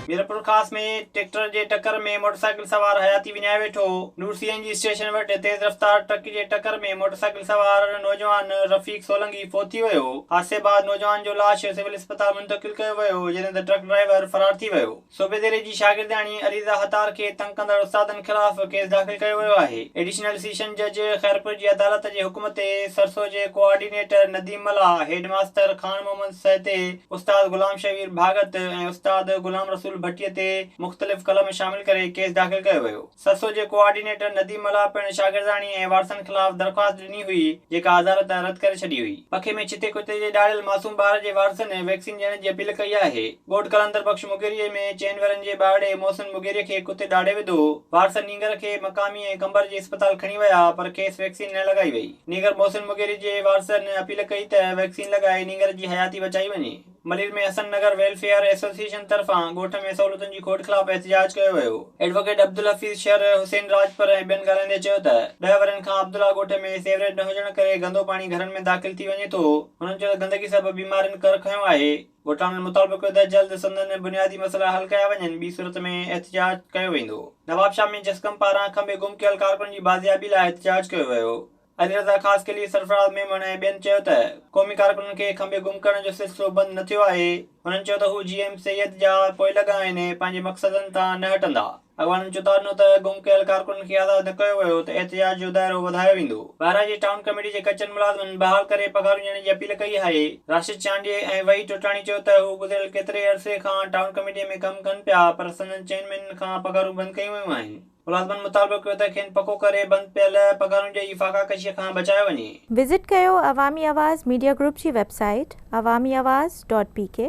Mirpurkhas ۾ tractor جي ٽڪر ۾ motorcycle سوار حياتي وڃائي ويٺو. Noor C N G station وٽ تيز رفتار ٽرڪ جي ٽڪر ۾ موٽرسائيڪل سوار نوجوان رفيق سولنگي فوت ٿي ويو. حادثي بعد نوجوان جو لاش سول اسپتال منتقل ڪيو ويو، جڏهن ته ٽرڪ ڊرائيور فرار ٿي ويو. صوبيديري جي شاگردياڻي عليزه حتار کي تنگ ڪندڙ استادن خلاف ڪيس داخل ڪيو ويو آهي. ايڊيشنل سيشن جج خيرپور جي عدالت جي حڪم تي سرسو جي coordinator Nadeem Mallah, head master Khan Muhammad Sahito, استاد غلام شبير ڀاڳت ۽ استاد غلام رسول ڀٽي تي مختلف قلم شامل ڪري ڪيس داخل ڪيو ويو. سسو جي ڪوآرڊينيٽر نديم ملاح پڻ شاگرداڻي ۽ وارثن خلاف درخواست ڏني هئي جيڪا عدالت رد ڪري ڇڏي هئي. پکي ۾ ڇتي ڪتي جي ڏاڙهيل معصوم ٻار جي وارثن ويڪسين ڏيڻ جي اپيل ڪئي آهي. ڳوٺ قلندر بخش مغيري ۾ چئن ورهين جي ٻارڙي محسن مغيري کي ڪتي ڏاڙهي وڌو. وارث نينگر کي مقامي ۽ قمبر جي اسپتال کڻي ويا پر کيس ويڪسين نه لڳائي وئي. نينگر محسن مغيري جي وارثن اپيل ڪئي ته ويڪسين لڳائي نينگر جي حياتي بچائي وڃي. ملير ۾ حسن نگر ويلفيئر ايسوسيئيشن طرفان ڳوٺ ۾ سهولتن جي کوٽ خلاف احتجاج ڪيو ويو. ايڊووڪيٽ عبدالحفيظ شر، حسين راڄپر ۽ ٻين ڳالهائيندي چيو ته ڏهه ورهين کان عبدالله ڳوٺ ۾ سيوريج نه هجڻ ڪري گندو پاڻي گهرن ۾ داخل ٿي وڃي ٿو. هنن چيو ته گندگي سبب بيمارين ڪر کنيو آهي. ڳوٺاڻن مطالبو ڪيو ته جلد سندن بنيادي مسئلا حل ڪيا وڃن ٻي صورت ۾ احتجاج ڪيو ويندو. نوابشاهه ۾ جسقم پاران کنڀي گم ڪيل ڪارڪنن جي بازيابي لاء احتجاج ڪيو ويو. علي رضا خاصخيلي، سرفراز ميمڻ ۽ ٻين چيو ته قومي ڪارڪنن کي کنڀي گم ڪرڻ جو سلسلو بند نه ٿيو آهي. هنن چيو ته هو جي ايم سيد جا پوئلڳ آهن ۽ پنهنجي مقصدن تان نه هٽندا. اڳواڻن چتاء ڏنو ته گم ڪيل ڪارڪنن کي آزاد نه ڪيو ويو ته احتجاج جو دائرو وڌايو ويندو. ٻاهران جي ٽائون ڪميٽي جي ڪچن ملازمن بحال ڪري پگهارون ڏيڻ جي اپيل ڪئي آهي. راشد چانڊيي ۽ وحيد ٽوٽاڻي چيو ته هو گذريل ڪيتري عرصي کان ٽائون ڪميٽي ۾ ڪم ڪن پيا پر سندن چئن مهينن کان پگهارون بند ڪيون ويون آهن. ملازمن مطالبو ڪيو ته کين پڪو ڪري بند پيل پگهارون ڏئي فاقا ڪشي کان بچايو وڃي. وزٽ ڪيو عوامي آواز ميڊيا گروپ جي website Awami Awaz dot P K.